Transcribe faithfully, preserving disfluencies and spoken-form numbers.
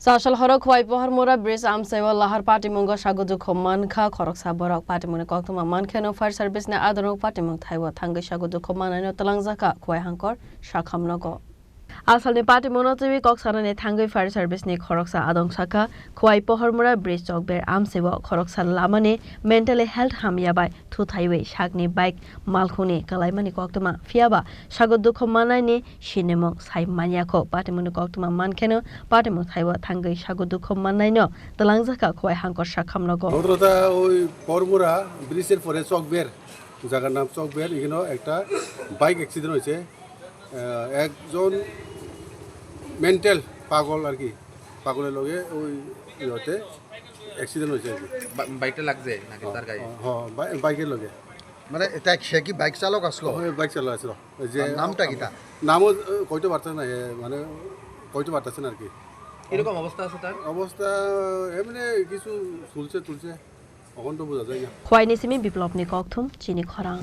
Tasal horo Khowai Pohormura bridge amchai o lahar patimungo sago dukhu mankha khoroksa borok. Patimungni koktwma mankheno fire service ni adorok patimung thaibo thangwi sago dukhu mannaino twlangjakha Khowai Hangkor Sakham nogo. Asalni patimungno twiwi kok sanani thangwi fire service ni khoroksa adong sakha, Khowai Pohormura bridge chokber amchai o khoroksa lamani mentally health hamya bai thuthaiwi sakni bike malkhungni kalaimani koktwma, phiyaba sago dukhu mannaini sinimung sai manyakho. Patimungni koktwma mankheno patimung thaibo thangwi sago dukhu mannaino twlangjakha Khowai Hangkor Sakham nogo. ঘটনাটা ওই পরমুরা ব্রিজের পরে চকবের, জায়গার নাম চকবের, এখানে একটা বাইক অ্যাক্সিডেন্ট হয়েছে। আহ, একজন মেন্টাল পাগল আর কি, পাগলের লগে ওই ইয়েতে অ্যাক্সিডেন্ট হয়েছে আর কি। বা-, বাইকটা লাগছে নাকি তার গায়ে? হ্যাঁ, হ্যাঁ, বাই-, বাইকের লগে। মানে এটা সে কি বাইক চালক আসলো? হ্যাঁ, বাইক চালক আসলো। ওই যে আর নামটা কি তার? নামও, আহ, কইতে পারতেছে না, এ, মানে কইতে পারতেছে না আর কি। কিরকম অবস্থা আছে তার? অবস্থা এমনি কিছু ফুলছে তুলছে, এখন তো বোঝা যায় না। Khowai ni simi Biplop ni kokthum chini khorang.